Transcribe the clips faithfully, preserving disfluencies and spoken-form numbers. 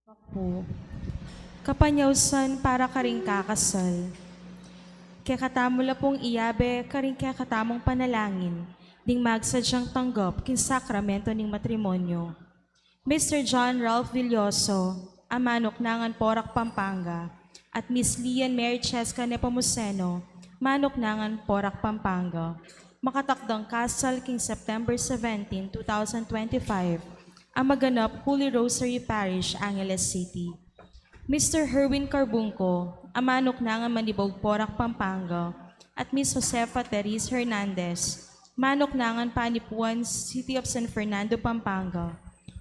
Pu. Kapanyausan para karing kakasal. Kekatamu la pung iyabe karing kekatamung panalangin ding magsadyang tanggap king sakramento ning matrimonyo. Mister John Ralph Villoso, a manuknangan Porac, Pampanga, at Miss Lian Mary Chesca Nepomuceno, manuknangan Porac, Pampanga, makatakdang kasal king September seventeen, two thousand twenty-five, a maganap Holy Rosary Parish, Angeles City. Mister Herwin Carbungco, a manuknangan Manibog, Porac, Pampanga, at Miss Josefa Therese Hernandez, manuknangan Panipuan, City of San Fernando, Pampanga,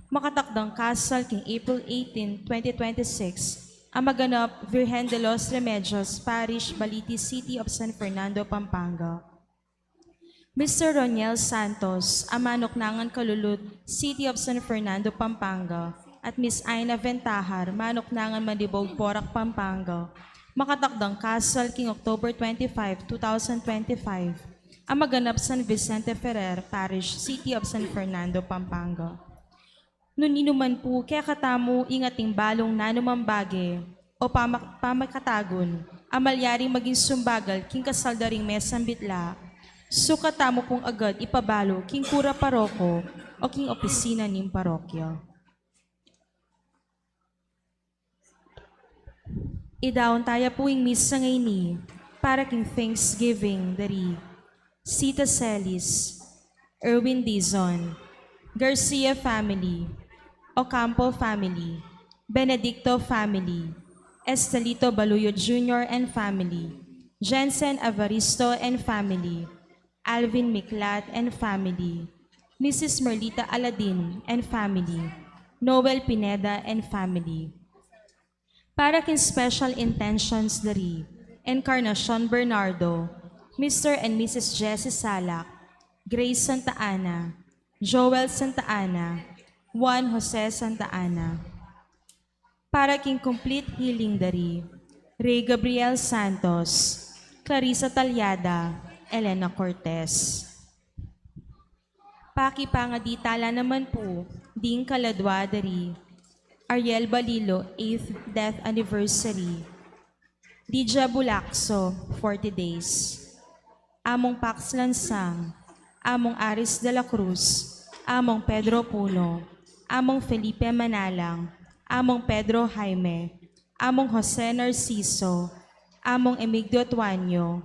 makatakdang kasal king April eighteen, twenty twenty-six, a maganap Virgen de los Remedios Parish, Balite, City of San Fernando, Pampanga. Mister Roniel Santos, a manuknangan Calulut, City of San Fernando, Pampanga, at Miss Aina Ventahar, manuknangan Manibog, Porac, Pampanga, makatakdang kasal king October twenty-five, two thousand twenty-five, a maganap San Vicente Ferrer Parish, City of San Fernando, Pampanga. Nune man pu kekatamu ing ating balung nanumang bage o pama-, pamakatagun a malyaring maging sumbagal king kasal da ring mesang bitla, sukat tamu pung agad ipabalu king kura paroko o king opisina ning parokya. Idaun taya pu ing misa ngeni para king Thanksgiving da ri Sita Celis, Erwin Dizon, Garcia family, Ocampo family, Benedicto family, Estelito Baluyo Junior and family, Jensen Evaristo and family, Alvin Miklat and family, Missus Merlita Aladin and family, Noel Pineda and family. Para king special intentions da ri Encarnacion Bernardo, Mister and Missus Jessie Salak, Grace Santa Ana, Joel Santa Ana, Juan Jose Santa Ana. Para king complete healing da ri Rey Gabriel Santos, Clarissa Talyada, Elena Cortez. Pakipangadi tala naman pu ding kaladwa da ri Ariel Balilo, eighth death anniversary. Lydia Bulacso, forty days. Among Pax Lansang, Among Aris de la Cruz, Among Pedro Puno, Among Felipe Manalang, Among Pedro Jaime, Among Jose Narciso, Among Emigdio Tuanyo,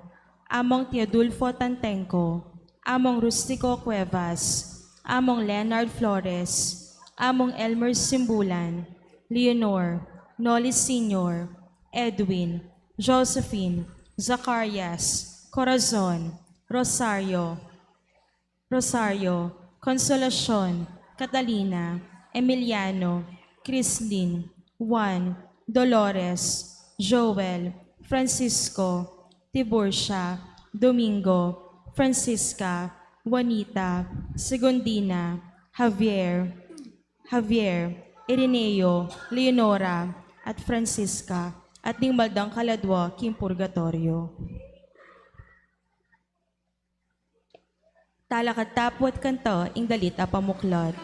Among Teodulfo Tantengco, Among Rustico Cuevas, Among Leonard Flores, Among Elmer Simbulan, Leonor, Noli Senior, Edwin, Josephine, Zacarias, Corazon, Rosario, Rosario, Consolacion, Catalina, Emiliano, Crislin, Juan, Dolores, Joel, Francisco, Tiburcia, Domingo, Francisca, Juanita, Segundina, Javier, Javier, Irineo, Leonora, at Francisca, at ding maldang kaladwa king purgatorio. Talakad ta pu at kanta ing dalit a pamuklat.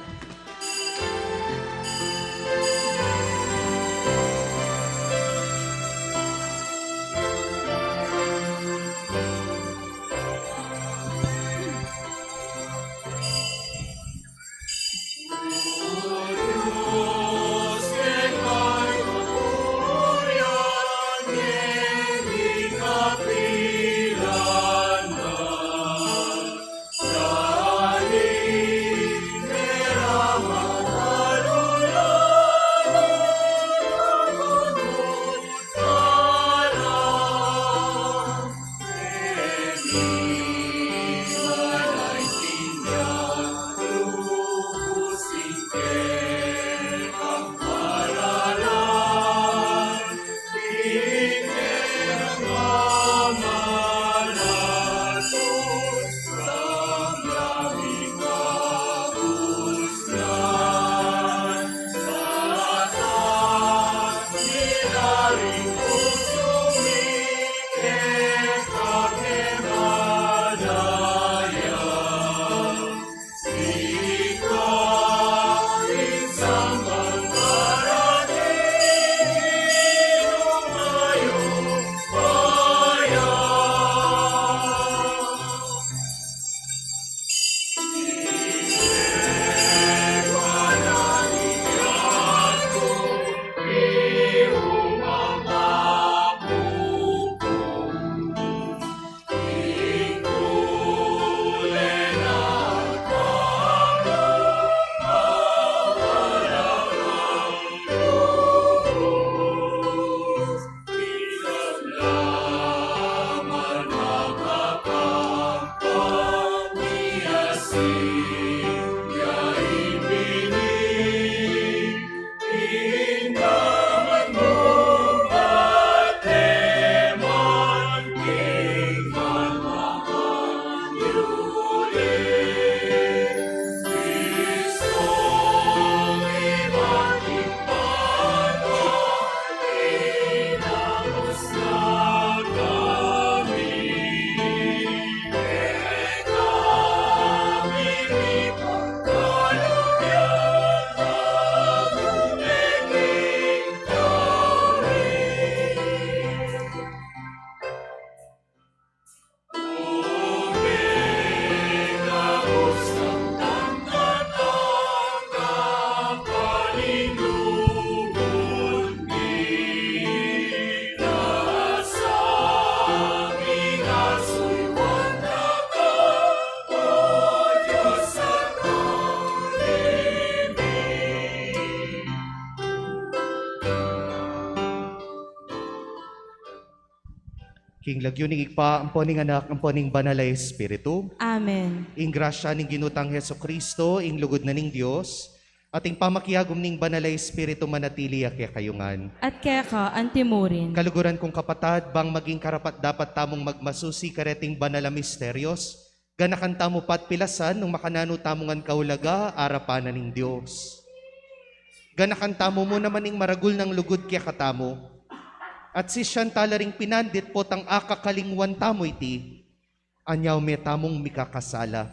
King lagyu ning Ibpa, ampo ning Anak, ampo ning Banal a Espiritu. Amen. Ing grasya ning Ginu tang Jesucristo, ing lugud na ning Dios, at ing pamakiagum ning Banal a Espiritu manatili ya kekayu ngan. At keka antimurin. Kaluguran kung kapatad, bang maging karapat-dapat tamung magmasusi kareting banal a misterios, ganakan tamu pa't pilasan nung makananu tamu ngan kaulaga arapan na ning Dios. Ganakan tamu mu naman ing maragul nang lugud kekatamu. At sisian tala ring pinandit potang akakalingwan tamu iti, anya ume tamung mikakasala.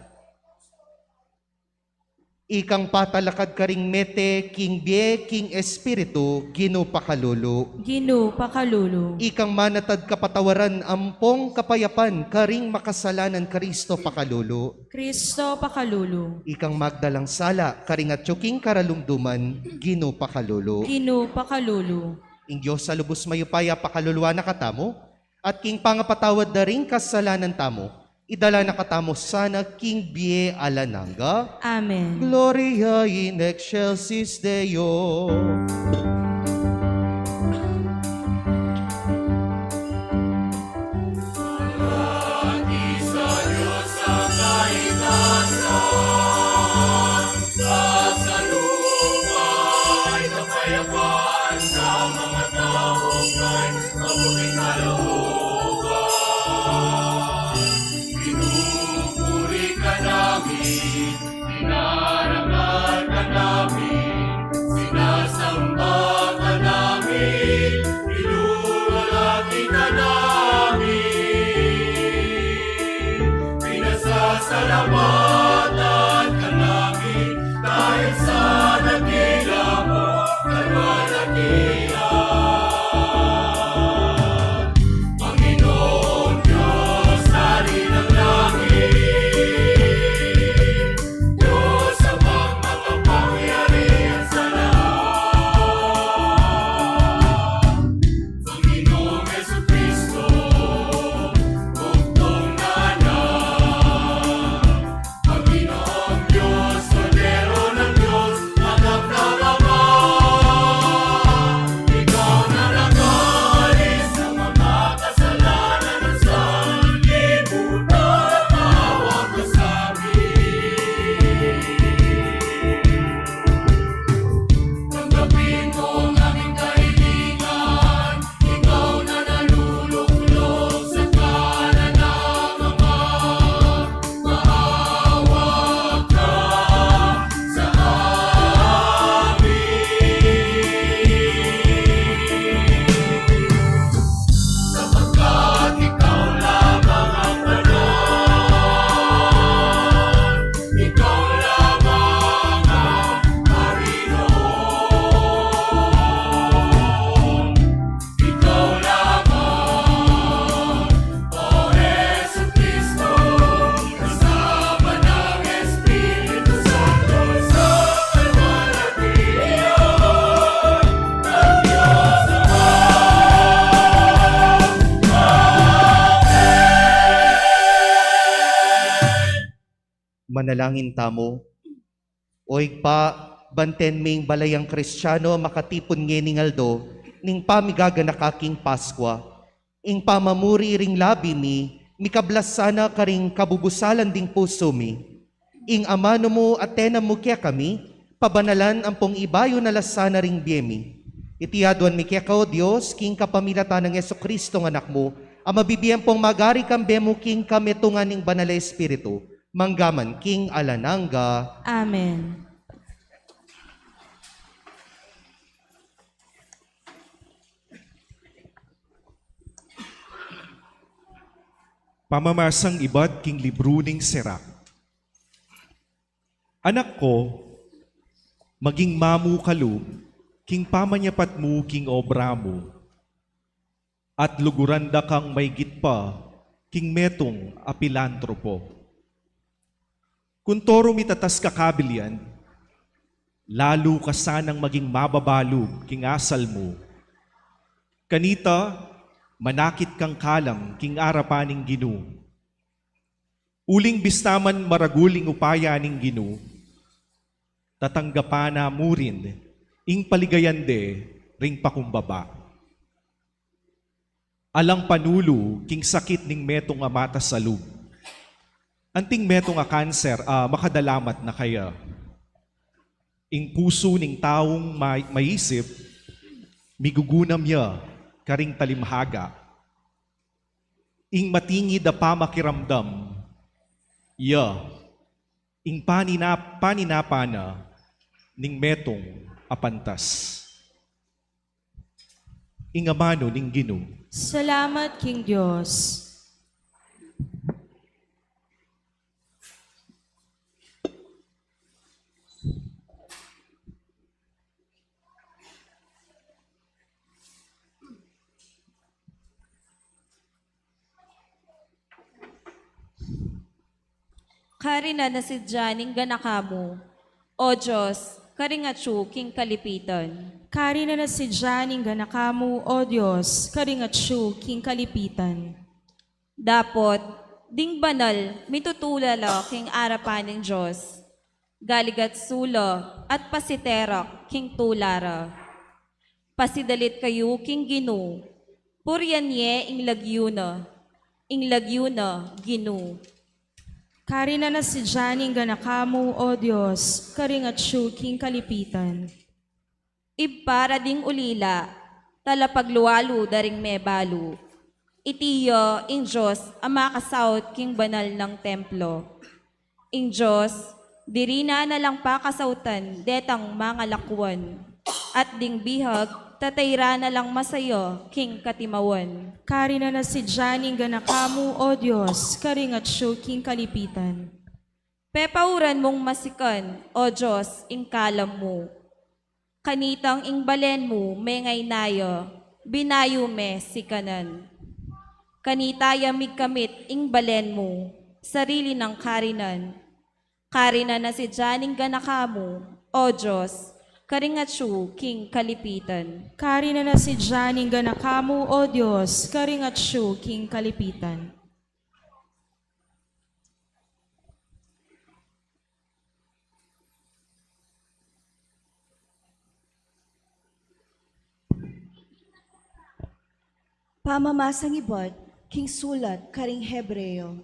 Ikang patalakad karing mete king bie king Espiritu, Ginu pakalulu. Ginu pakalulu. Ikang manatad kapatawaran ampong kapayapan karing makasalanan, Kristo pakalulu. Kristo pakalulu. Ikang magdalang sala karing atyu king karalumduman, Ginu pakalulu. Ginu pakalulu. Ing Dios a lubus mayupaya pakaluluan na katamu, at king pangapatawad da ring kasalanan tamu, idala na katamu sana king bie alang angga. Amen. Gloria in excelsis Deo. Sa lupa'y kapayapan, sa mga taong may mabuting kalooban. Pinupuri ka namin, dinarangal ka namin, sinasamba ka namin, niluwalhati ka namin. Pinasasalamatan ka namin dahil sa dakila mong kalwalhatian. Panginoon Diyos, Hari ng langit, Diyos Amang makapangyarihan sa lahat. Panginoong Jesucristo, bugtong na anak. Panginoong Diyos, Kordero ng Diyos, Anak ng Ama. Ikaw na nakaalis sa mga kasalanan ng sanlibutan, maawa ka sa amin. Tanggapin mo ang aming kahilingan. Ikaw na naluluklok sa kanan ng Ama, maawa ka sa amin. Sapagkat ikaw lamang ang banal, ikaw lamang ang Panginoon. Ikaw lamang, O Jesucristo, kasama ng Espiritu Santo sa kalwalhatian ng Diyos Ama. Amen. Manalangin tamu. O Ibpa, banten ming balayang Kristiano a makatipun ngening aldo ning pamigaganaka king Paskua. Ing pamamuri ring labi mi, mikablas sana karing kabubusalan ding pusu mi. Ing amanu mu at tenam mu kekami, pabanalan ampong ibayu na la sana ring bie mi. Iti aduan mi keka, O Dios, king kapamilatan nang Jesucristo a Anak mu, a mabibie ampong magari kambe mu king kametungan ning Banal a Espiritu, mangga man king alang angga. Amen. Pamamasang ibat king libru ning Sirach. Anak ko, maging mamu ka lub king pamanyapat mu king obra mu, at luguran da kang maigit pa king metung a pilantropo. Kuntoru mitatas ka kabilian, lalu ka sanang maging mababa lub king asal mu. Kanita, manakit kang kalam king arapan ning Ginu. Uling bista man maragul ing upaya ning Ginu, tatanggapan na mu rin ing paligayan de ring pakumbaba. Alang panulu king sakit ning metung a mata sa lub. Anting metung a kanser a makadalamat na kaya. Ing pusu ning taung ma-, maisip, migugunam ya karing talimhaga. Ing matingid a pamakiramdam ya, ing panina-, paninapa na ning metung a pantas. Ing amanu ning Ginu. Salamat king Dios. Karinan na sidya ning ganaka mu, O Dios, karing atyu king kalipitan. Karinan na sidya ning ganaka mu, O Dios, karing atyu king kalipitan. Dapot, ding banal mitutula la king arapan ning Dios, galigatsu la at pasiterak king tula ra. Pasidalit kayu king Ginu, purian ye ing lagyu na, ing lagyu na Ginu. Karinan na sidya ning ganaka mu, O Dios, karing atyu king kalipitan. Ibpa ra ding ulila, talapaglualu da ring mebalu. Iti ya ing Dios a makasaut king banal nang templo. Ing Dios, diri na na lang pakasautan detang mangalakuan, at ding bihag tatayran na lang masaya king katimawan. Karinan na sidya ning ganaka mu, O Dios, karing atyu king kalipitan. Pepauran mung masikan, O Dios, ing kalam mu. Kanitang ing balen mu mengaina ya, binayu me sikanan. Kanita ya migkamit ing balen mu, sarili nang karinan. Karinan na sidya ning ganaka mu, O Dios, karing atyu king kalipitan. Karinan na sidya ning ganaka mu, O Dios, karing atyu king kalipitan. Pamamasang ibat king sulat karing Hebreo.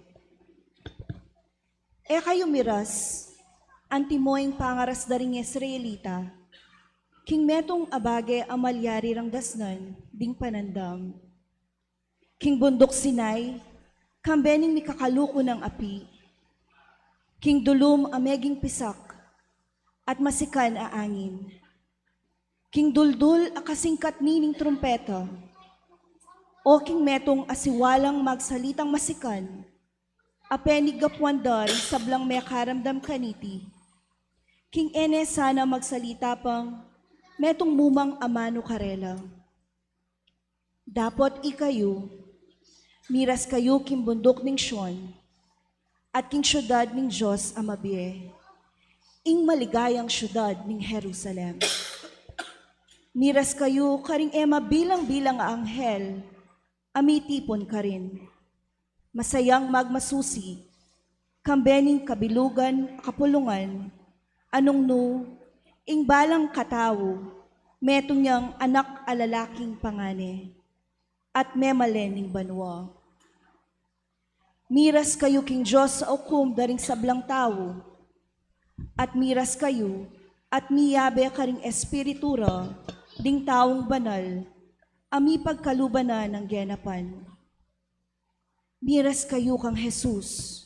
E kayu miras, antimo ing pangaras da ring Israelita, king metung a bage a malyari rang dasnan ding panandam. King bunduk Sinai, kambe ning mikakaluku nang api, king dulum a meging pisak, at masikan a angin. King duldul a kasing katni ning trumpeta, o king metung a siwalang magsalitang masikan, a peniggapuan da ring sablang mekaramdam kaniti. King e ne sana magsalita pang metung mumang amanu karela. Dapot ikayu, miras kayu king bunduk ning Sion, at king siudad ning Dios a mabie, ing maligayang siudad ning Jerusalem. Miras kayu karing e mabilang-bilang a anghel a mitipun karin, masayang magmasusi, kambe ning kabilugan a kapulungan, a nung nu ing balang katau, metung yang anak a lalaking pangane, at memalen ning banua. Miras kayu king Dios a ukum da ring sablang tau, at miras kayu at miyabe karing espiritu ra ding taung banal a mipagkaluban na nang genapan. Miras kayu kang Jesus,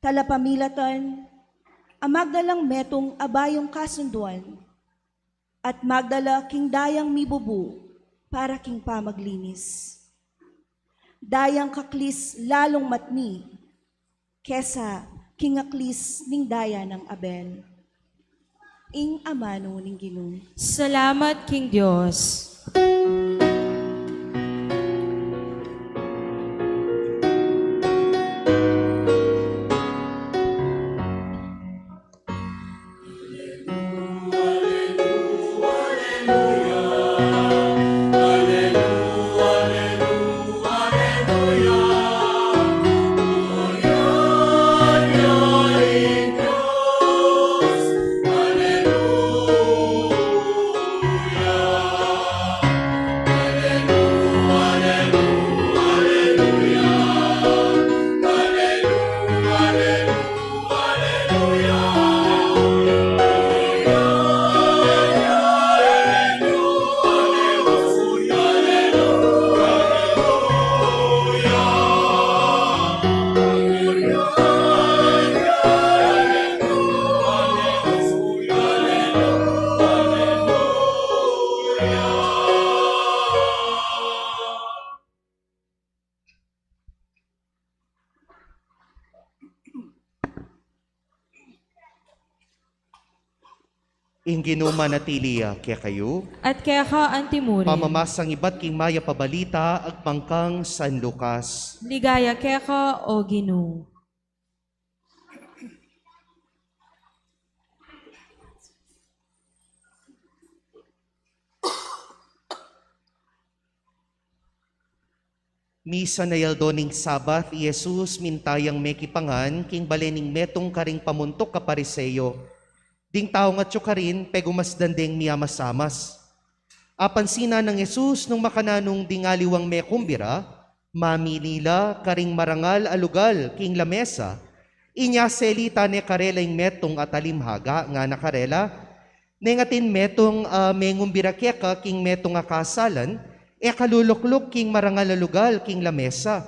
talapamilatan a magdalang metung a bayung kasunduan, at magdala king dayang mibubu para king pamaglinis. Dayang kaklis lalung matni kesa king aklis ning daya nang Abel. Ing amanu ning Ginu. Salamat king Dios. Ing Ginu manatili ya kekayu. At keka antimurin. Pamamasang ibat king mayap a balita agpang kang San Lucas. Ligaya keka, O Ginu. Misan a aldo ning Sabat, i Jesus mintayang mekipangan king bale ning metung karing pamuntuk a Pariseo. Ding taung atyu karin pegumasdan deng miamasamas. Apansinan nang Jesus nung makananu ding aliwang mekumbira, mamili la karing marangal a lugal king lamesa. Inya selita ne karela ing metung a talimhaga, ngana karela, Neng atin metung a mengumbira keka king metung a kasalan, e ka lulukluk king marangal a lugal king lamesa.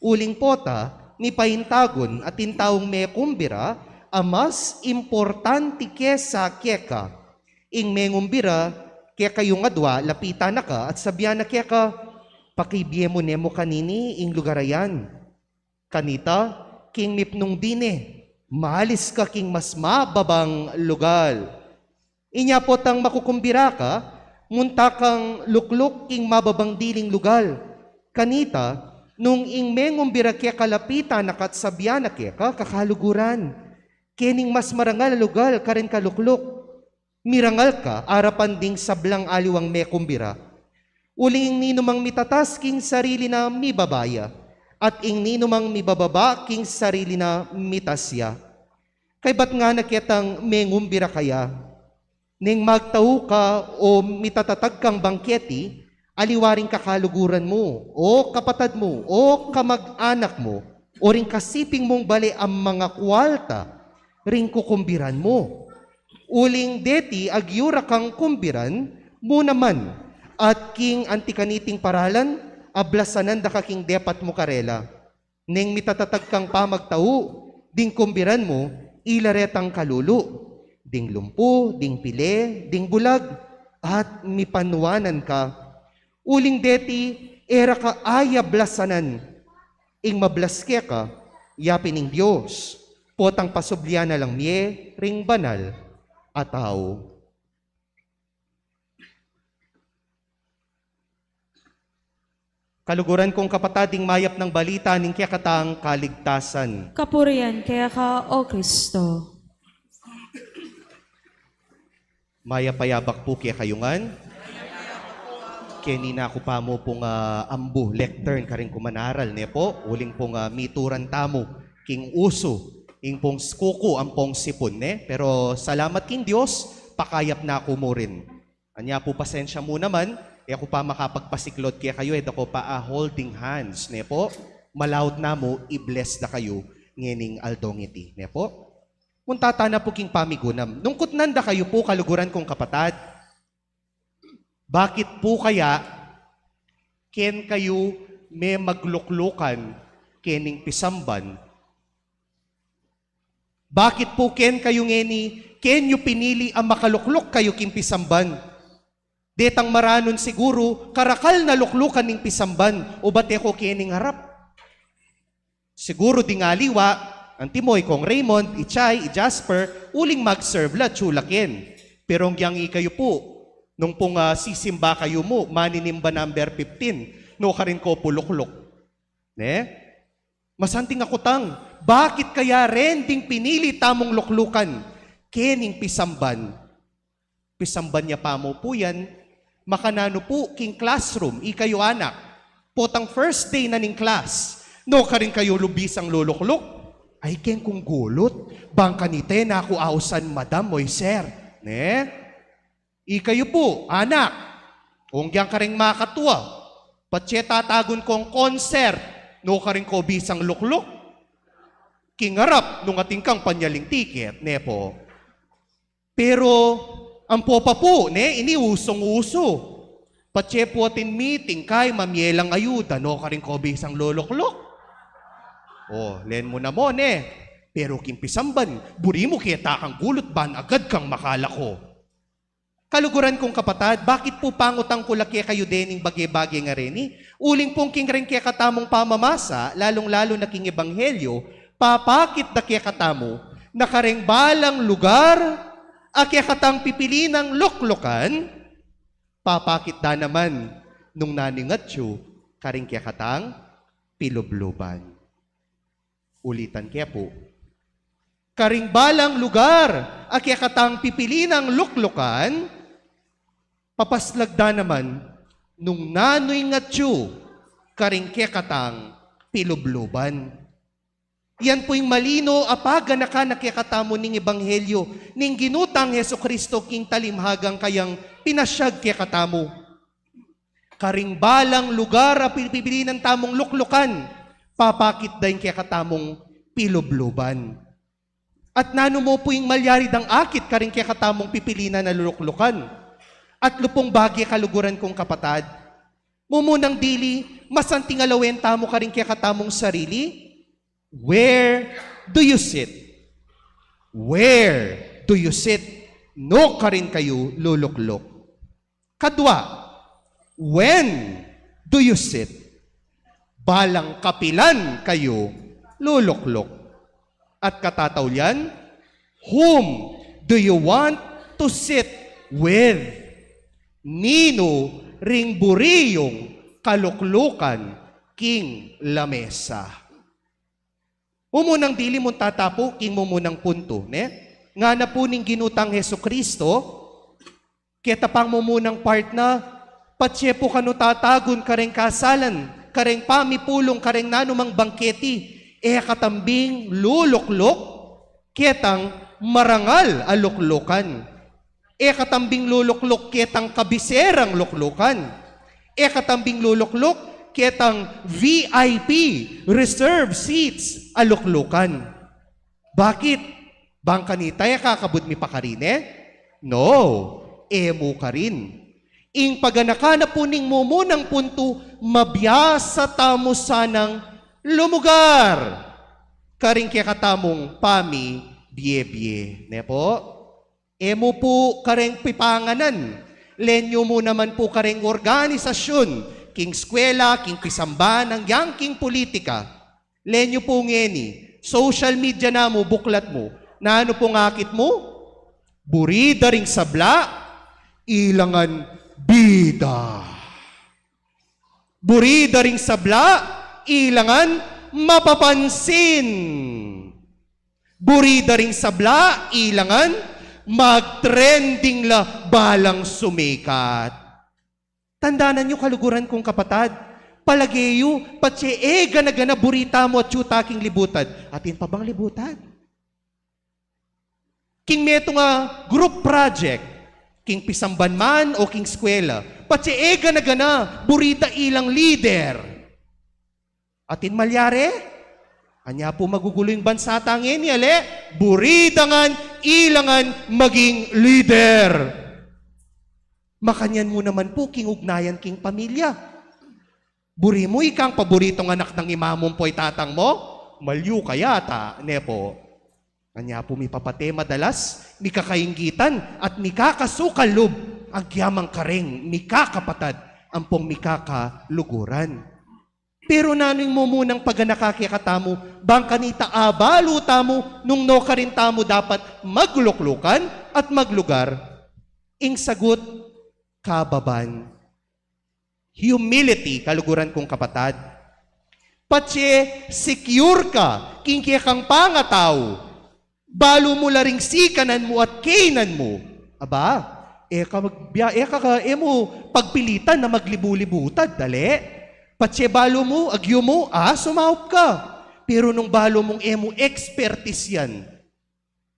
Uling pota, mipaintagun atin taung mekumbira a mas importanti kesa keka. Ing mengumbira kekayung adua lapitan na ka at sabian na keka, Pakibie mu ne mu kanini ing lugar a yan. Kanita, king mipnung dine, malis ka king mas mababang lugal. Inya potang makukumbira ka, munta kang lukluk king mababang diling lugal. Kanita, nung ing mengumbira keka lapitan na ka at sabian na keka, kakaluguran, kening mas marangal a lugal karin ka lukluk. Mirangal ka arapan ding sablang aliwang mekumbira. Uling ing ninumang mitatas king sarili na mibaba ya, at ing ninumang mibababa king sarili na mitas ya. Kaybat ngana ketang mengumbira kaya, Neng magtau ka o mitatatag kang bangketi, aliwa ring kakaluguran mu, o kapatad mu, o kamag-anak mu, o ring kasiping mung bale a mangakualta ring kukumbiran mu. Uling deti agyu ra kang kumbiran mu naman, at king anti kaniting paralan, ablasanan da ka king depat mu karela. Neng mitatatag kang pamagtau, ding kumbiran mu, ila retang kalulu, ding lumpu, ding pile, ding bulag, at mipanwanan ka. Uling deti, e ra ka ayablasanan, ing mablas keka, yapin ing Dios, potang pasublian na lang mie ring banal a tau. Kaluguran kung kapatad, ing mayap nang balita ning kekatang kaligtasan. Kapurian keka, O Kristo. Mayap a yabak pu kekayu ngan. Keni na ku pa mu pung, ah, ambu lectern karing kumanaral, ne pu? Uling pung, ah, mituran tamu king usu, ing pung skuku ampong sipun, ne? Pero salamat king Dios, pakayap na ku mu rin. Anya pu, pasensya mu naman, e ku pa makapagpasiklod kekayu, e da ku pa a-holding hands, ne pu? Malaut na mu, i-bless da kayu ngening aldong iti, ne pu? Munta tana pu king pamigunam. Nung kutnan da kayu pu, kaluguran kung kapatad, bakit pu kaya ken kayu me magluklukan kening pisamban? Bakit pu ken kayu ngeni, ken yu pinili a makalukluk kayu king pisamban? Detang maranun siguru, karakal na luklukan ning pisamban, o bate ko kening harap. Siguru ding aliwa, antimo i Kong Raymond, i Chay, i Jasper, uling mag-serve la, atyu la ken. Pero ngyang ikayu pu, nung pung, ah, sisimba kayu mu, maninimba number fifteen, nukarin ko pu lukluk. Ne? Masanting a kutang, bakit kaya ren ding pinili tamung luklukan kening pisamban? Pisamban ya pa mu pu yan, makananu pu king classroom, ikayu anak, potang first day na ning class, nukarin kayu lu bisang lulukluk? Ay, ken kung gulut, bang kanita e na ku ausan madam o sir, ne? Ikayu pu, anak, ngyang karing makatua, patse tatagun kong concert, nukarin ko bisang lukluk? King harap, nung atin kang panyaling tiket, ne pu? Pero ampo pa pu, ne, ini usung-usu. Patse pu atin meeting, kay mamie lang ayuda, nukarin ko bisang lulukluk? O, len mu na mu, ne? Pero king pisamban, buri mu keta kang gulut ban agad kang makalako. Kaluguran kung kapatad, bakit pu pangutang ku la kekayu dening bage-bage nga reni? Uling pung king reng kekatamung pamamasa, lalung-lalu na king ebanghelyo, papakit da kekatamu na kareng balang lugar a kekatang pipili nang luklukan, papakit da naman nung nanu ing atyu karing kekatang pilubluban. Ulitan ke pu. Karing balang lugar a kekatang pipili nang luklukan, papaslag da naman nung nanu ing atyu karing kekatang pilubluban. Yan pu ing malino a paganaka na kekatamu ning ebanghelyo ning Ginu tang Jesucristo king talimhagang kayang pinasyag kekatamu. Karing balang lugar a pipilinan tamung luklukan, papakit da ing kekatamung pilubluban. At nanu mu pu ing malyari dang akit karing kekatamung pipilinan a luluklukan? At lupung bage, kaluguran kung kapatad, mumunang dili, masanting a lawen tamu karing kekatamung sarili. Where do you sit? Where do you sit? Nu karin kayu lulukluk? Kadwa, when do you sit? Balang kapilan kayu lulukluk? At katataulian, whom do you want to sit with? Ninu ring buri yung kaluklukan king lamesa? Mumunang dili, munta ta pu king mumunang puntu, ne? Ngana pu ning Ginu tang Jesucristo, keta pang mumunang part na, patse pu kanu tatagun kareng kasalan, kareng pamipulung, kareng nanumang bangketi, e katang bing lulukluk ketang marangal a luklukan. E katang bing lulukluk ketang kabiserang luklukan. E katang bing lulukluk ketang V I P, reserve seats a luklukan. Bakit? Bang kanita e kakabud mi pakarin e? No, e mu karin. Ing paganaka na pu ning mumunang puntu, mabiasa tamu sanang lumugar karing kekatamung pamibiebie, ne pu? E mu pu kareng pipanganan, len yu mu naman pu kareng organisasyun, king eskwela, king pisamban, agyang king pulitika. Len yu pu ngeni, social media na mu, buklat mu, nanu pung akit mu? Buri da ring sabla, ilangan bida. Buri da ring sabla, ilangan mapapansin. Buri da ring sabla, ilangan mag-trending la balang sumikat. Tandanan yu, kaluguran kung kapatad, palage yu, patse e gana-gana buri tamu atyu ta king libutad, atin pa bang libutad? King metung a group project, king pisamban man o king eskwela, patse e gana-gana buri da ilang leader, atin malyari? Anya pu magugulu ing bansa tang ngeni, ale? Buri da ngan ilangan maging leader. Makanyan mu naman pu king ugnayan king pamilya. Buri mu ikang paboritong anak nang ima mu ampo i tatang mu? Malyu ka yata, ne pu? Anya pu mipapate madalas, mikakainggitan at mikakasukal lub, agyamang kareng mikakapatad ampong mikakaluguran. Pero nanu ing mumunang paganaka kekatamu, bang kanita abalu tamu nung nu karin tamu dapat magluklukan at maglugar? Ing sagut, kababan. Humility, kaluguran kung kapatad. Patse secure ka king kekang pangatau, balu mu la ring sikanan mu at kainan mu. Aba, e ka magbia-, e ka, ka, e mu pagpilitan na maglibu-libutad, dali. Patse balu mu, agyu mu, a, sumaup ka. Pero nung balu mung e mu expertise yan,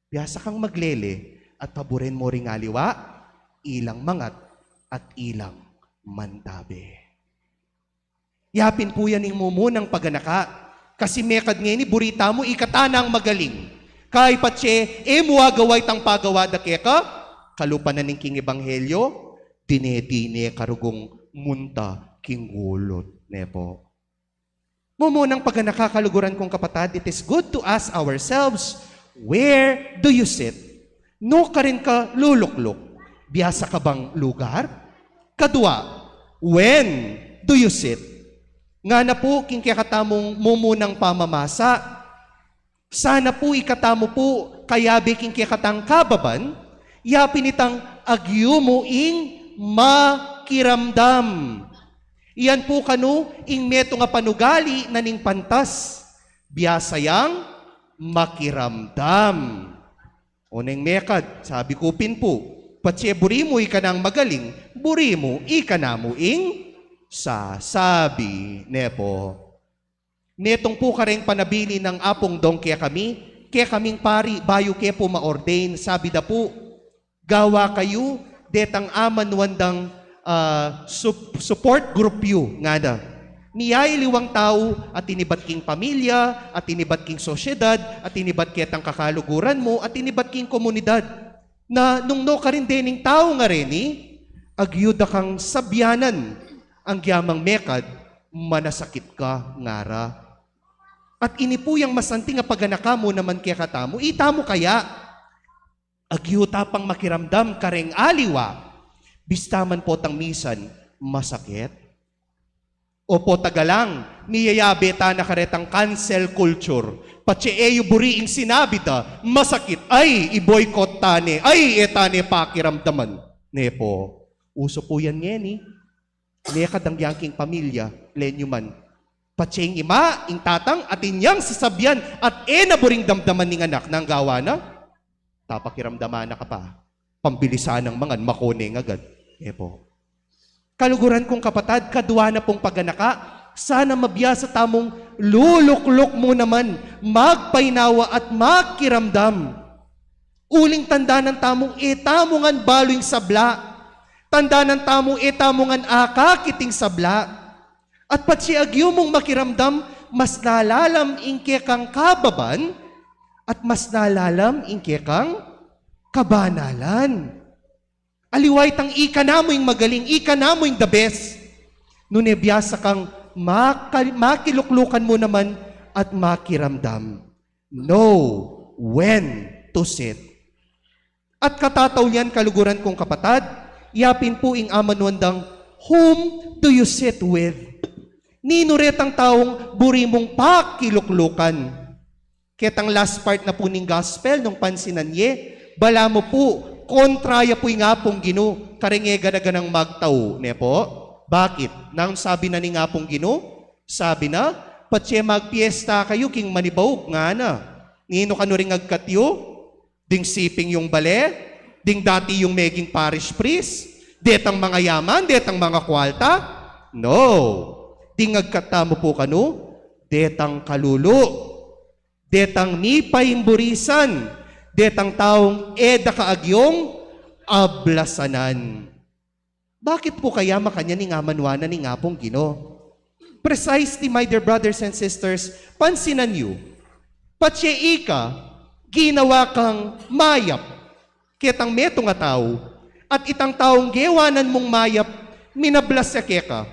biasa kang maglele at paburen mu ring aliwa, ilang mangat at ilang mantabe. Ya pin pu yan ing mumunang paganaka. Kasi mekad ngeni buri tamu ika tanang magaling. Kay patse e mu agawa itang pagawa da keka, kalupa na ning king ebanghelyo, dine-dine ka rugung munta king gulut, ne pu? Mumunang paganaka, kaluguran kung kapatad, it is good to ask ourselves, where do you sit? Nu karin ka lulukluk? Biasa ka bang lugar? Kadwa, when do you sit? Ngana pu king kekatamung mumunang pamamasa, sana pu ikatamu pu kayabe king kekatang kababan, Ya pin itang agyu mu ing makiramdam. Iyan pu kanu ing metung a panugali na ning pantas. Biasa yang makiramdam. O neng mekad, sabi ku pin pu, patse buri mu ika nang magaling, buri mu ika na mu ing sasabi, ne pu. Metung pu kareng panabilin nang Apung Dong kekami, kekaming pari, bayu ke pu ma-ordain, sabi da pu, gawa kayu detang amanuan dang, ah, sup-, support group yu, ngana. Miyayaliwang tau, atin ibat king pamilya, atin ibat king sosyedad, atin ibat ketang kakaluguran mu, atin ibat king komunidad. Na nung nukarin dening tau ngareni, agyu da kang sabyanan, anggyang mekad, manasakit ka, ngara. At ini pu yang masanting a paganaka mu naman kekatamu, ita mu kaya, agyu ta pang makiramdam kareng aliwa, bista man potang misan masakit. Opo, tagalang, miyayabe tana karetang cancel culture. Patse e yu buri ing sinabi da, masakit, ay, i-boycott tane, ay, e tane pakiramdaman. Ne pu, uso pu yan ngeni. Mekad anggyang king pamilya, lenyu man. Patse ing ima, ing tatang, atin yang sasabyan, at e na buring damdaman ning anak, nang gawa na, tapakiramdaman na ka pa. Pambilisan nang mangan, makone agad. E pu. Kaluguran kung kapatad, kadwa na pung paganaka, sana mabiasa tamung lulukluk mu naman, magpainawa at makiramdam. Uling tandanan tamung e tamu ngan balu ing sabla. Tandanan tamu e tamu ngan akakit ing sabla. At patse agyu mung makiramdam, mas lalalam ing kekang kababan, at mas lalalam ing kekang kabanalan. Aliwa itang ika na mu ing magaling, ika na mu ing the best. Nune biasa kang maka-, makiluklukan mu naman at makiramdam. Know when to sit. At katataulian, kaluguran kung kapatad, yapin pu ing amanuan dang, whom do you sit with? Ninu retang taung buri mung pakiluklukan? Ketang last part na pu ning gospel, nung pansinan ye, balamu pu, kontra ya pu ing Apung Ginu kareng e gana-ganang magtau, ne pu? Bakit? Nanu ing sabi na ning Apung Ginu? Sabi na, patse magpiesta kayu king manibaug, ngana. Ninu kanu ring agkat yu? Ding siping yung bale? Ding dati yung meging parish priest? Detang mangayaman? Detang mangakwalta? No. Ding agkat tamu pu kanu? Detang kalulu. Detang mipaimburisan, detang taung e da ka agyung ablasanan. Bakit pu kaya makanyan ing amanuan na ning Apung Ginu? Precisely, my dear brothers and sisters, pansinan yu, patse ika, ginawa kang mayap ketang metung a tau, at itang taung gewanan mung mayap, minablas ya keka,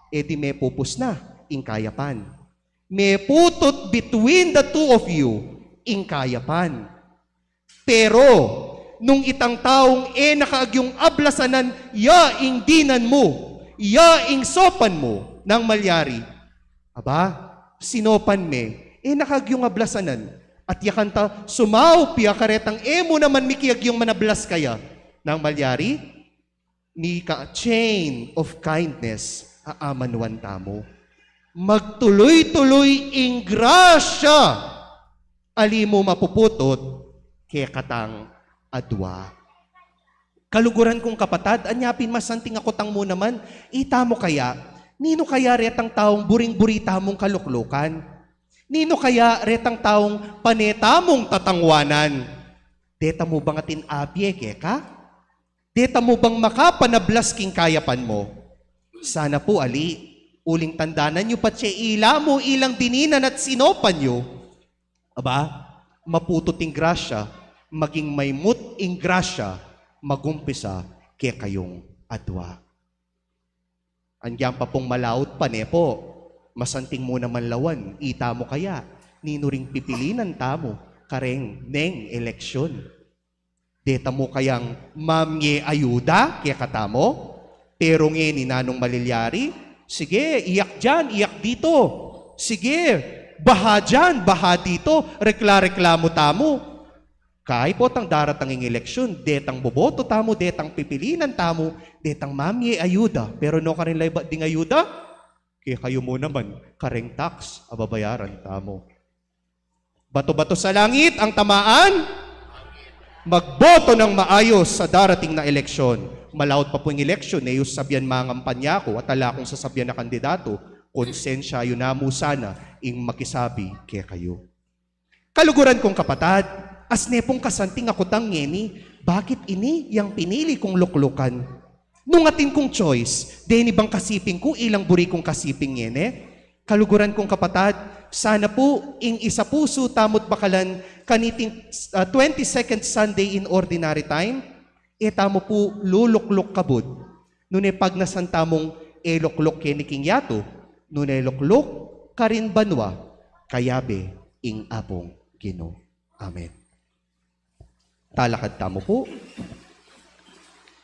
e di mepupus na ing kayapan. Meputut between the two of you ing kayapan. Pero, nung itang taung e na ka agyung ablasanan, ya ing dinan mu, ya ing sopan mu, nang malyari, aba, sinopan me, e na ka agyung ablasanan, at ya kanta sumaup ya karetang e mu naman mikiagyung manablas kaya, nang malyari, mika chain of kindness a amanuan tamu. Magtului-tului ing grasya, ali mu mapuputut kekatang adua. Kaluguran kung kapatad, anya pin masanting a kutang mu naman, ita mu kaya, ninu kaya retang taung buring-buri tamung kaluklukan? Ninu kaya retang taung pane tamung tatangwanan? Deta mu bang atin apye keka? Deta mu bang makapanablas king kayapan mu? Sana pu ali, uling tandanan yu patse ila mu ilang dininan at sinopan yu. Aba, maputut ing grasya, maging maymut ing grasya, magumpisa kekayung adua. Anggyan pa pung malaut pa, ne pu, masanting mu naman lawan, ita mu kaya, ninu ring pipilinan tamu kareng neng eleksyon? Deta mu kayang mamye ayuda kekatamu? Pero ngeni nanung malilyari, sige, iyak diyan, iyak dito. Sige, baha diyan, baha dito, rekla-reklamo tamu. Kay potang daratang ing eleksyun, detang boboto tamu, detang pipilinan tamu, detang mamie ayuda. Pero nu karin la ibat ding ayuda? Kekayu mu naman, kareng tax a babayaran tamu. Bato-bato sa langit ang tamaan. Magboto ng maayos sa darating na eleksyon. Malaut pa pu ing eleksyon, e yu sabian mangampanya ku at ala kung sasabian a kandidato, konsensya yu na mu sana ing makisabi kekayu. Kaluguran kung kapatad, asne pung kasanting a kutang ngeni, bakit ini yang pinili kung luklukan? Nung atin kung choice, deni bang kasiping ku ilang buri kung kasiping ngeni? Kaluguran kung kapatad, sana pu ing isapusu tamu't bakalan kaniting, ah, twenty-second Sunday in Ordinary Time, e tamu pu lulukluk kabud. Nune pagnasan tamung e lukluk keni king yatu, nune lukluk karin banua, kayabe ing Apung Ginu. Amen. Talakad tamu pu.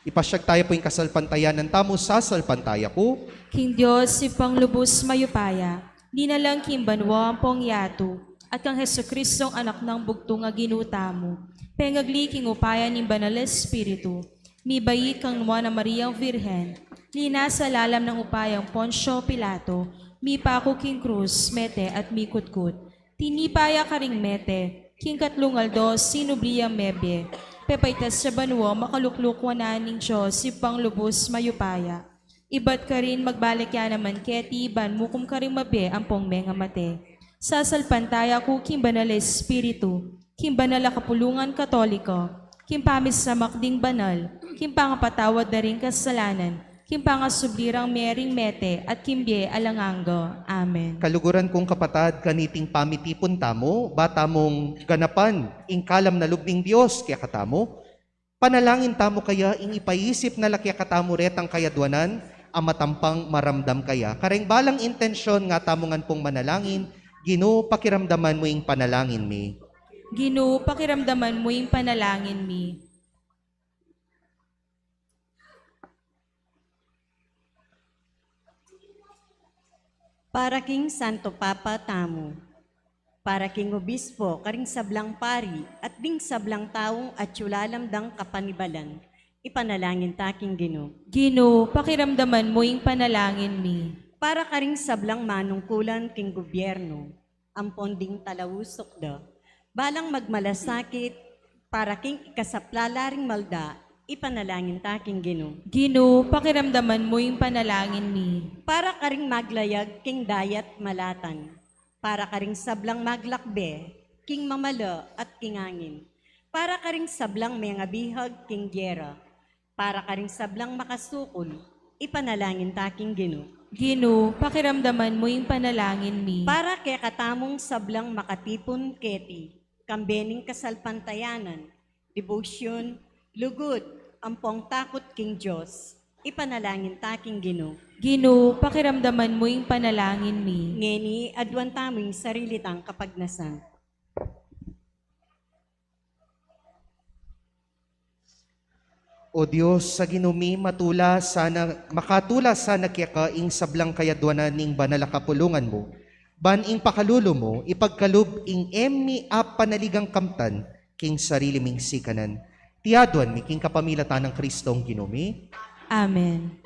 Ipasyag taya pu ing kasalpantayanan tamu, sasalpantaya ku king Dios, Ibpang lubus mayupaya, dinalang king banua ampong yatu, at kang Jesucristong Anak nang bugtung a Ginu tamu, pengagli king upaya ning Banal Espiritu, mibait kang Nuan a Mariang Virgen, linasa lalam nang upayang Poncio Pilato, mipaku king krus, mete at mikutkut. Tinipa ya karing mete, king katlung aldo sinubli yang mebie, pepaitas ya banua, makalukluk wanan ning Dios, Ibpang lubus mayupaya. Ibat karin magbalik ya naman keti, ban mukum karing mabie ampong mengamate. Sasalpantaya ku king Banal Espiritu, king banal a kapulungan Katoliko, king pamisamak ding banal, king pangapatawad da ring kasalanan, king pangasubli rang mie ring mete, at king bie alang angga. Amen. Kaluguran kung kapatad, kaniting pamitipun tamu, ba tamung ganapan ing kalam na lub ning Dios kekatamu, panalangin tamu kaya ing ipaisip na la kekatamu retang kayadwanan a matampang maramdam kaya. Kareng balang intensyon nga tamu ngan pung manalangin, Ginu, pakiramdaman mu ing panalangin mi. Ginu, pakiramdaman mu ing panalangin mi. Para king Santo Papa tamu, para king obispo, karing sablang pari, at ding sablang taung atyu lalam dang kapanibalan, ipanalangin ta king Ginu. Ginu, pakiramdaman mu ing panalangin mi. Para karing sablang manungkulan king gubyernu, ampon ding talausuk da, balang magmalasakit, para king ikasapla la ring malda, ipanalangin ta king Ginu. Ginu, pakiramdaman mu ing panalangin mi. Para karing maglayag king dayat malatan, para karing sablang maglakbe king mamala at king angin, para karing sablang mengabihag king gera, para karing sablang makasukul, ipanalangin ta king Ginu. Ginu, pakiramdaman mu ing panalangin mi. Para kekatamung sablang makatipun keti, kambe ning kasalpantayanan, debosyon, lugud, ampong takut king Dios, ipanalangin ta king Ginu. Ginu, pakiramdaman mu ing panalangin mi. Ngeni, aduan tamu ing sarili tang kapagnasan. O Dios, sa Ginu mi, matula sana, makatula sana keka ing sablang kayadwanan ning banal a kapulungan mu, ban ing pakalulu mu ipagkalub ing e mi apanaligang kamtan king sarili ming sikanan. Iti aduan mi king kapamilatan nang Kristong Ginu mi. Amen.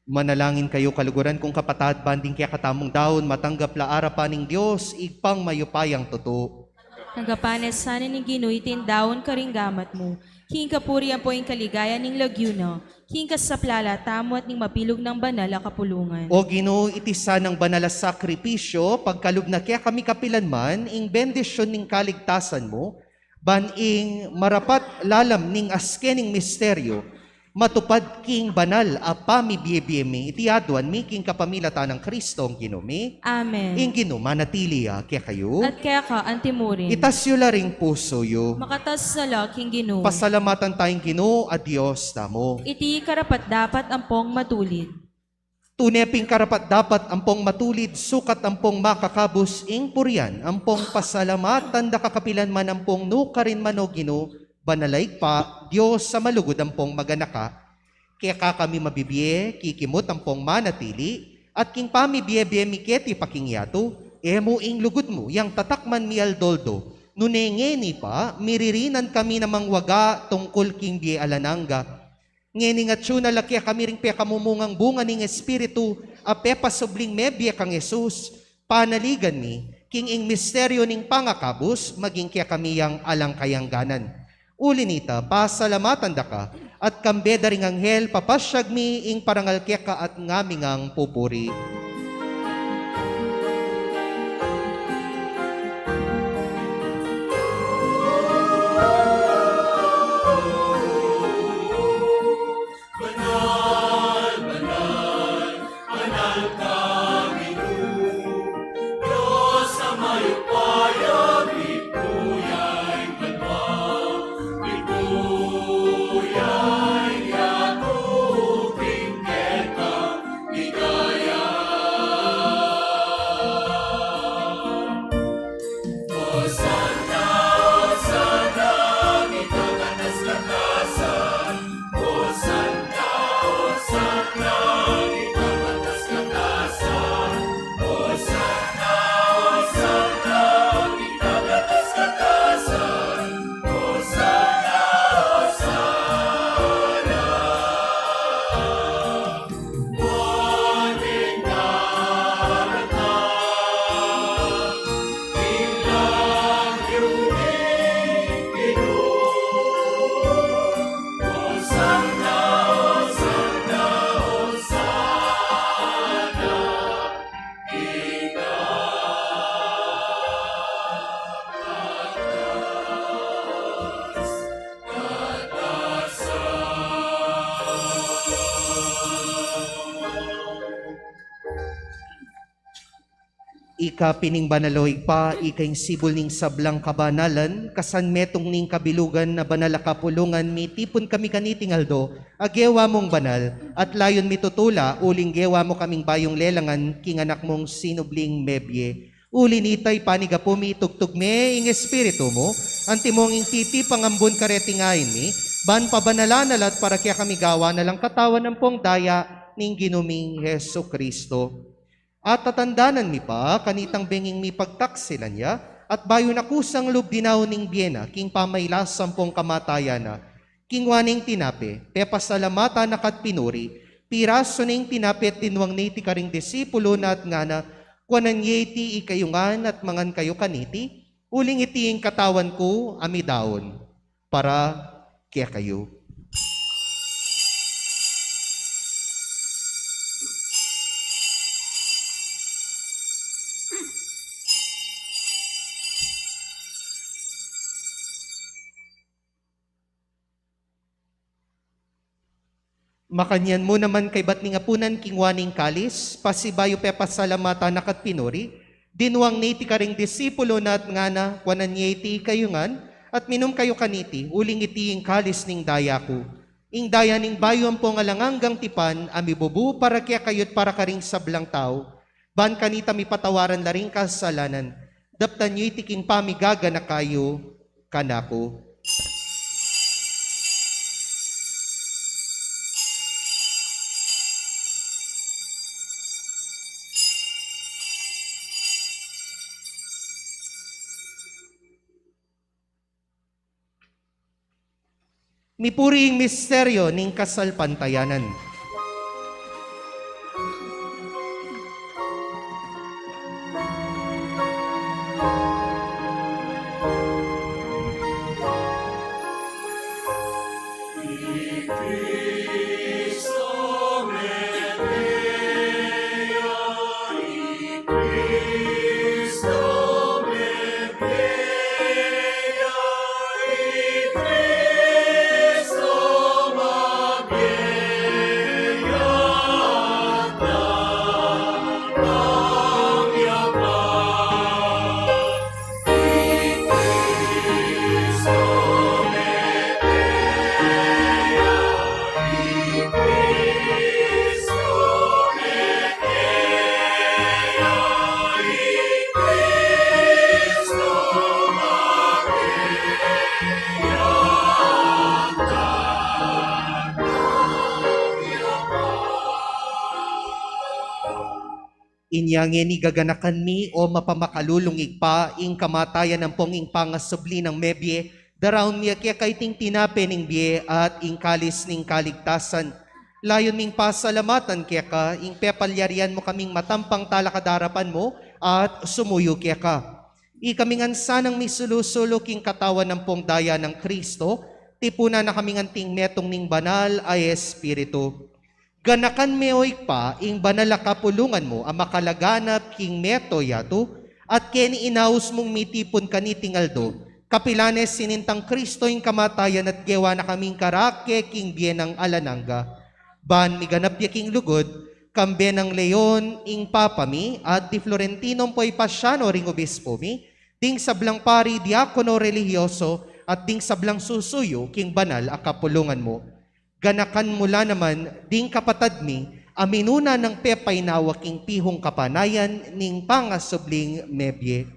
Manalangin kayu, kaluguran kung kapatad, ban ding kekatamung daun matanggap la arapan ning Dios, Ibpang mayupayang tutu. Tanggapan na sana ning Ginu iting daun karing gamat mu, king kapurian ampong kaligayan ning lagyu na, king kasaplalan tamu at ning mabilug nang banal a kapulungan. O Ginu, iti sanang banal a sakripisyu, pagkalub na kekami kapilanman ing bendisyun ning kaligtasan mu, ban ing marapat lalam ning askening misteryu matupad king banal a pamibie-bie mi. Iti aduan mi king kapamilatan nang Kristong Ginu mi. Amen. Ing Ginu manatili ya kekayu. At keka antimurin. Itas yu la ring pusu yu. Makatas na la king Ginu. Pasalamatan taya ing Ginu a Dios tamu. Iti karapat-dapat ampong matulid. Tune pin karapat-dapat ampong matulid, sukat ampong makakabus ing purian ampong pasalamatan da ka kapilanman ampong nukarin man, O Ginu, banal a Ibpa, Dios a malugud ampong maganaka. Keka kami mabibie, kikimut ampong manatili, at king pamibie-bie mi keti pa king yatu, e mu ing lugud mu yang tatakman mi aldo-aldo. Nune ngeni pa, miririnan kami namang waga tungkul king bie alang angga. Ngeni ngan atyu na la kekami ring pekamumungang bunga ning Espiritu a pepasubling mebie kang Jesus, panaligan mi, king ing misteryu ning pangakabus, maging kekami yang alang kayangganan. Uli nita, pasalamatan da ka, at kambe da ring anghel, papasyag mi ing parangal keka at ngami ngang pupuri. Banal, banal, banal ka, Ginu, Dios a mayupaya, mipuyay banua, mipuyay yatu, king keka ligaya. Ika pin ing banal, o Ibpa, ika ing sibul ning sablang kabanalan, kasan metung ning kabilugan a banal a kapulungan, mitipun kami kaniting aldo, a gewa mung banal, at layun mi tutula, uling gewa mu kaming bayung lelangan, king anak mung sinubling mebie. Uli nita, ipanigapu mi, itugtug me ing Espiritu mu, antimong ing titipang ambun kareting ain mi, ban pabanalan na la at para kekami gawan na lang katawan ampong daya ning Ginu ming Jesucristo. At tatandanan mi pa, kanitang benging mipagtaksilan ya, at bayu na kusang lub dinaun ing bie na, king pamailas ampong kamatayan na, kingwa ne ing tinape, pepasalamatan na ka't pinuri, pirasu ne ing tinape at dinwang ne iti karing disipulo na at ngana, kuanan ye iti ikayu ngan at mangan kayu kaniti, uling iti ing katawan ku a midaun para kekayu. Makanyan mu naman kaybat ning apunan, kingwa ne ing kalis, pasibayu pepasalamatan na ka't pinuri, dinwang ne iti karing disipulo na at ngana, kuanan ye iti ikayu ngan, at minum kayu kaniti, uling iti ing kalis ning daya ku, ing daya ning bayu ampong alang anggang tipan, a mibubu para kekayu at para karing sablang tau, ban kanita mipatawaran la ring kasalanan. Daptan yu iti king pamigaganaka yu kanaku. Mipuri ing misteryo ning kasalpantayanan. Inya ngeni gaganakan mi, o mapamakalulung Ibpa, ing kamatayan ampong ing pangasubli nang mebie, daraun mi keka iting tinape ning bie at ing kalis ning kaligtasan. Layun ming pasalamatan keka ing pepalyarian mu kaming matampang talakad king arapan mu at sumuyu keka. Ikami ngan sanang misulu-sulu king katawan ampong daya nang Kristo, tipunan na kami ngan king metung ning Banal a Espiritu. Ganakan me, o Ibpa, ing banal a kapulungan mu a makalaganap king mabilug a yatu, at keni inaus mung mitipun kaniting aldo, kapilan ne sinintang Kristo ing kamatayan at gewa na kaming karake king bie nang alang angga. Ban miganap ya king lugud, kambe nang Leon ing Papa mi, at di Florentino Poy Pasiano ring Obispo mi, ding sablang pari, diakono, relihiyoso, at ding sablang susuyu king banal a kapulungan mu. Ganakan mu la naman ding kapatad mi a minuna nang pepainawa king pihung kapanayan ning pangasubling mebie.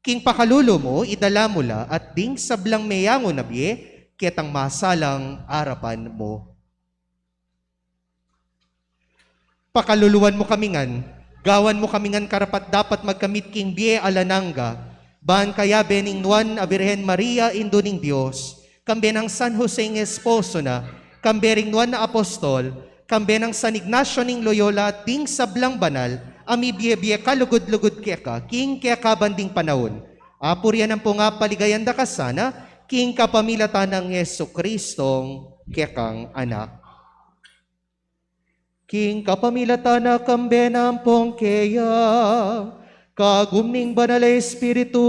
King pakalulu mu, idala mu la at ding sablang meyangu na bie ketang masalang arapan mu. Pakaluluan mu kami ngan, gawan mu kami ngan karapat-dapat magkamit king bie alang angga, ban kayabe ning Nuan a Birhen Maria, Indu ning Dios, kambe nang San Jose ing esposo na, kambe ring nuan a apostol, kambe nang San Ignacio ning Loyola, at ding sablang banal a mibie-bie kalugud-lugud keka king kekaban ding panaun. Apurian ampong apaligayan da ka sana, king kapamilatan nang Jesucristong kekang Anak. King kapamilatan na, kambe na ampong keya, kagum ning Banal a Espiritu,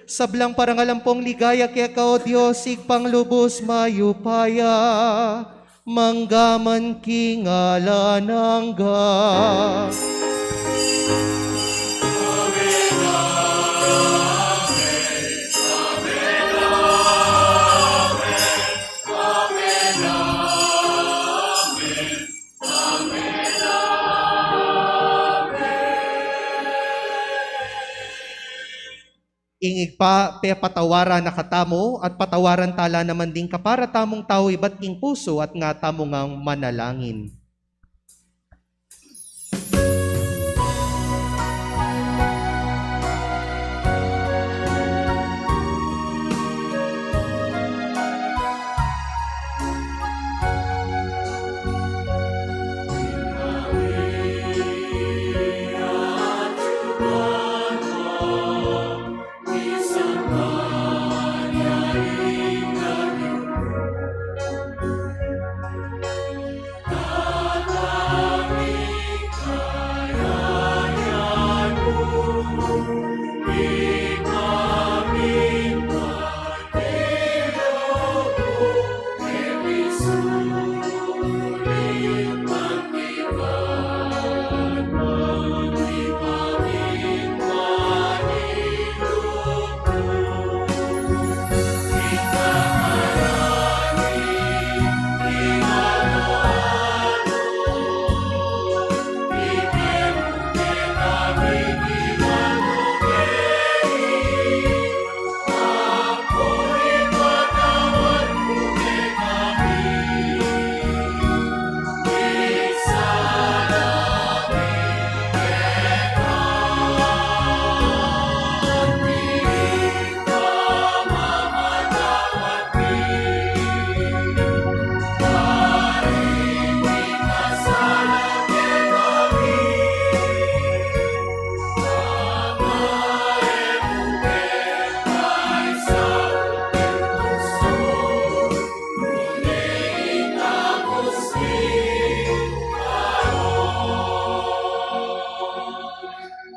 sablang parangal ampong ligaya keka, o Dios, Ibpang lubus mayupaya, mangga man king alang angga. Ing Ibpa, pepatawaran na katamu, at patawaran tala naman ding kapara tamung tau ibat king pusu at nga tamu ngang manalangin.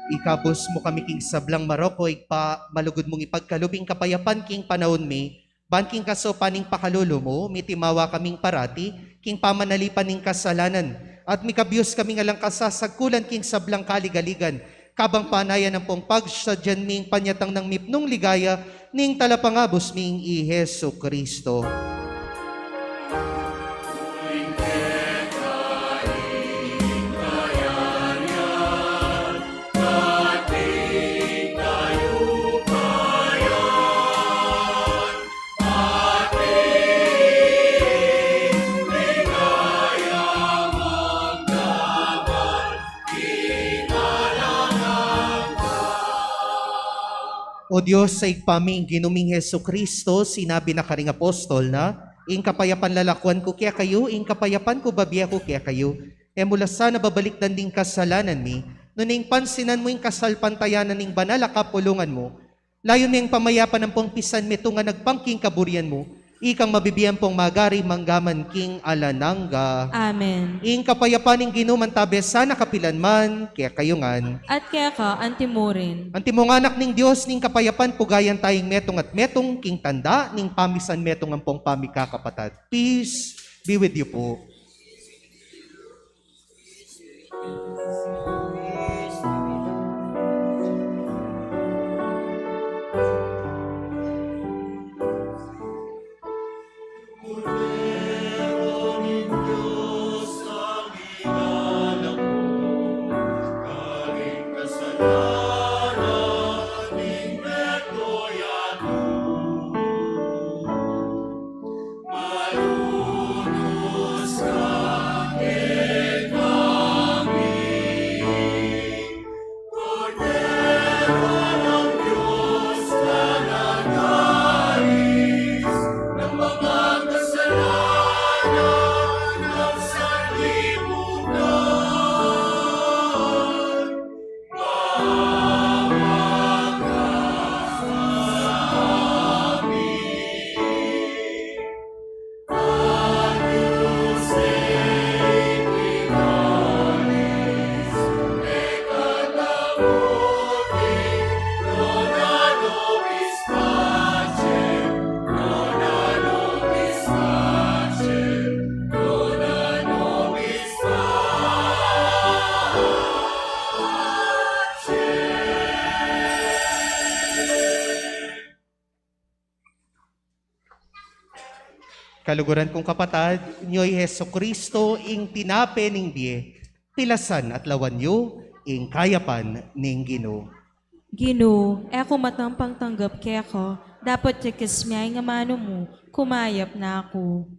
Ikabus mu kami king sablang marok, O Ibpa, malugud mung ipagkalub ing kapayapan king panaun mi, ban king kasaupan ning pakalulu mu, mitimawa kaming parati king pamanalipan ning kasalanan, at mikabyus kaming alang kasasagkulan king sablang kaligaligan, kabang panayan ampong pagsadyan ming panyatang nang mipnung ligaya ning Talapangabus ming i Jesucristo. O Dios, sa Ibpa ming Ginu ming Jesucristo, sinabi na karing apostol na, ing kapayapan lalakwan ku kekayu, ing kapayapan ku bibie ku kekayu. E mu la sana babalikdan ding kasalanan mi, nune ing pansinan mu ing kasalpantayanan ning banal a kapulungan mu, layun me ing pamayapan ampong pisanmetungan agpang king kaburian mu, ikang mabibie ampong magari mangga man king alang angga. Amen. Ing kapayapan ning Ginu mantabe sana kapilan man, kekayu ngan. At keka antimurin. Antimong anak ning Dios, ning kapayapan pugayan tayang metung at metung, king tanda ning pamisanmetung ampong pamikakapatad. Peace be with you po. Kaluguran kung kapatad, nyo i Jesucristo ing tinape ning bie, tilasan at lawan yu ing kayapan ning Ginu. Ginu, e ku matampang tanggap keka, dapot ya kasmi ing amanu mu, kumayap na ku.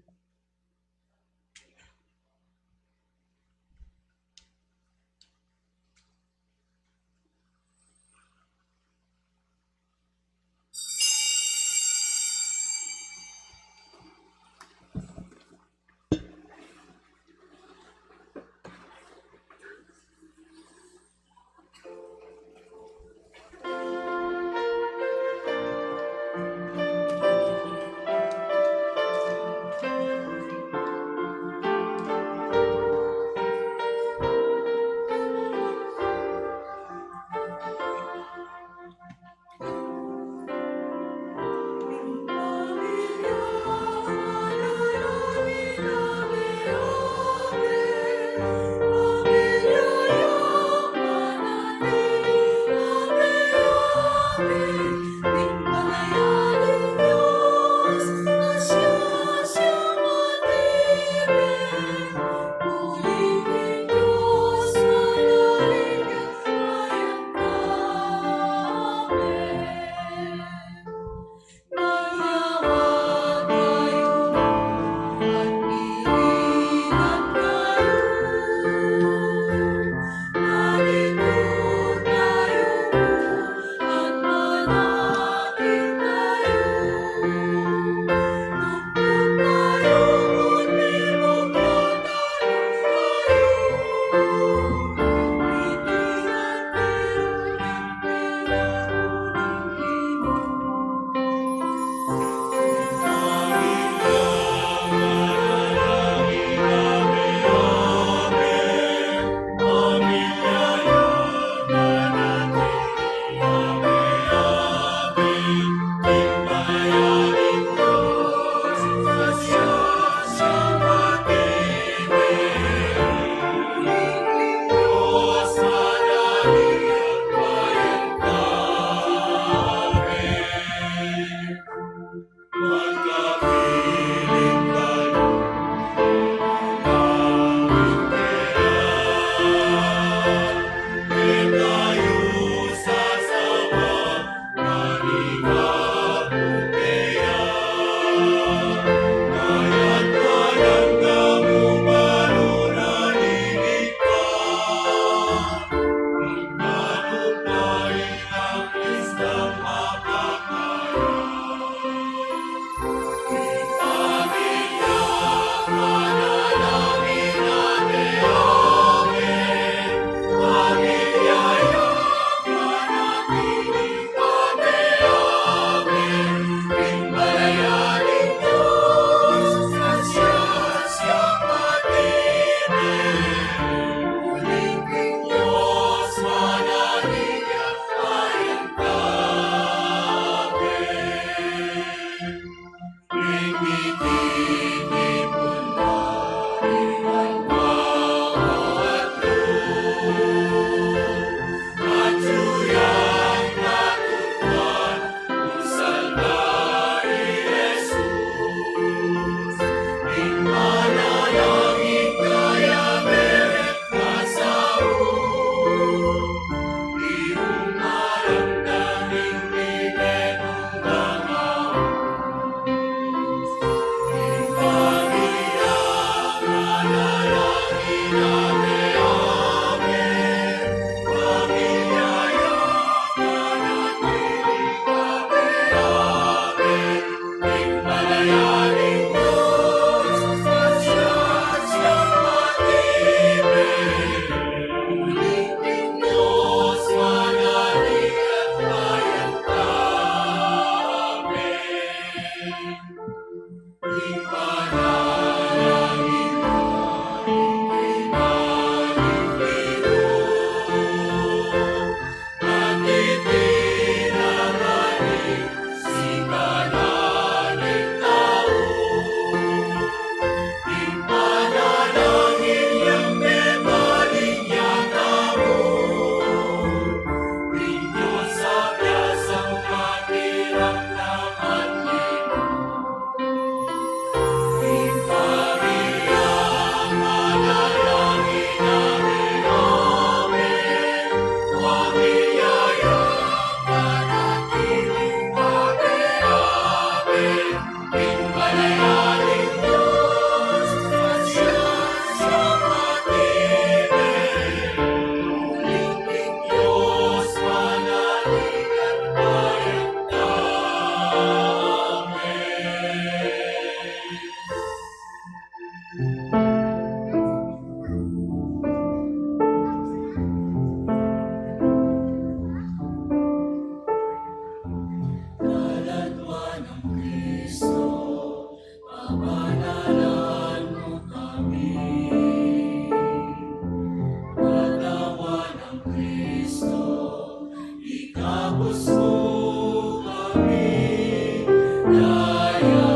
Kami, daya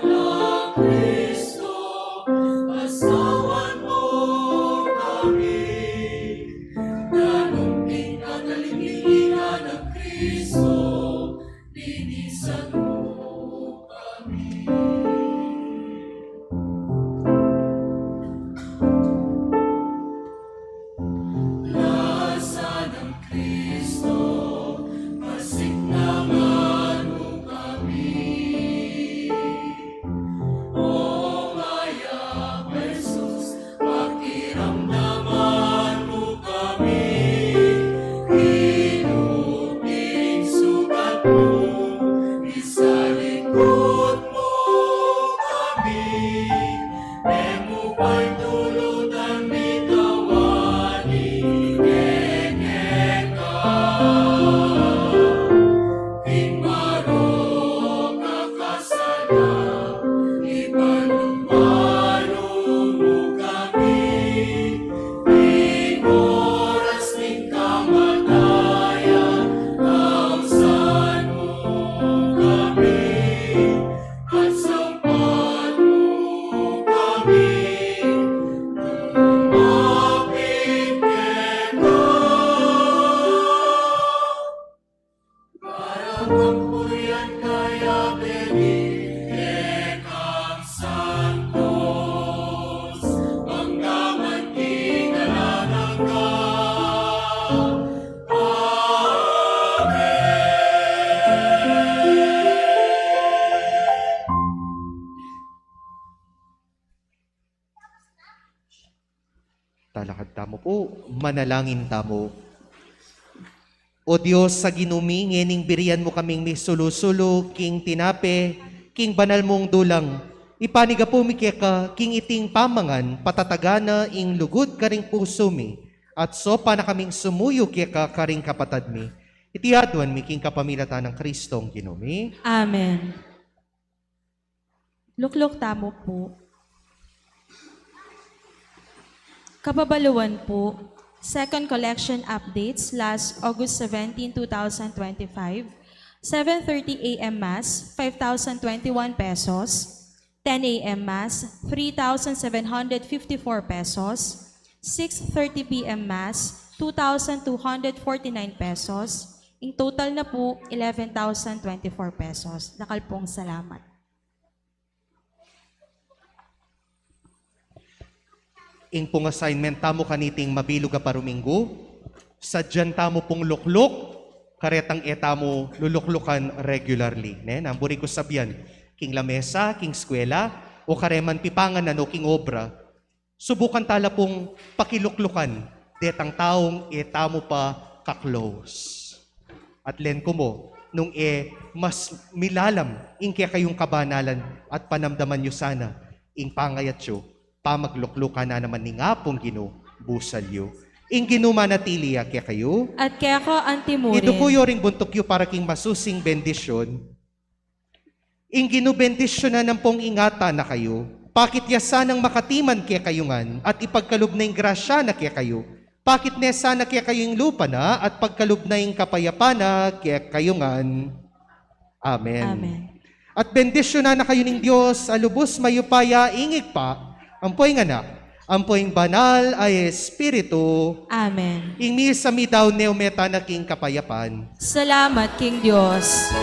na Kristo, pasawan mu kami, danum king katalinglingan nang Kristo, linisan mu kami. Lasa nang Kristo, pasiknangan mu kami. O mayap a Jesus, pakiramdaman mu kami. Inuping sugat mu, isalikut mu kami. E mu pay tulutan mikawani kekeka. King marok a kasala, ipanumbalo mu kami. King oras ning kamatayan, ausan mu kami. At sampat mu kami, lumapit keka. Para pampulian kaya beni kekang santos, manggaman king alang angga. Amen. Talakad tamu pu, manalangin tamu. O Dios a Ginu mi, ngening birian mu kaming misulu-sulu king tinape, king banal mung dulang. Ipanyawad mi keka king iting pamangan, patatagan na ing lugud karing pusu mi, at saupan na kaming sumuyu keka karing kapatad mi. Iti aduan mi king kapamilatan nang Kristong Ginu mi. Amen. Lukluk tamu pu. Kababaluan pu, second collection updates, last August seventeen, two thousand twenty-five, seven thirty A M Mass, five thousand twenty-one pesos, ten A M Mass, three thousand seven hundred fifty-four pesos, six thirty P M Mass, two thousand two hundred forty-nine pesos, in total na pu, eleven thousand twenty-four pesos. Dakal pung salamat. Ing pung assignment tamu kaniting mabilug a paruminggu, sadyan tamu pung lukluk, karetang e tamu luluklukan regularly, ne? Nang buri ku sabian, king lamesa, king eskwela, o kareman pipanganan o king obra, subukan tala pung pakiluklukan detang taung e tamu pa ka-close. At len ku mu, nung e mas milalam ing kekayung kabanalan at panamdaman yu sana ing pangayat yu, pamagluklukan na naman ning Apung Ginu busal yu. Ing Ginu manatili ya kekayu. At keka antimurin. Iduku yu ring buntuk yu para king masusing bendisyun. Ing Ginu bendisyunan ampong ingatan na kayu. Pakit ya sanang makatiman kekayu ngan, at ipagkalub na ing grasya na kekayu. Pakit ne sana kekayu ing lupa na, at pagkalub na ing kapayapan na kekayu ngan. Amen. Amen. At bendisyunan na kayu ning Dios a lubus mayupaya, ing Ibpa, ampo ing Anak, ampo ing Banal a Espiritu. Amen. Ing misa midaun ne, ume tana king kapayapan. Salamat king Dios.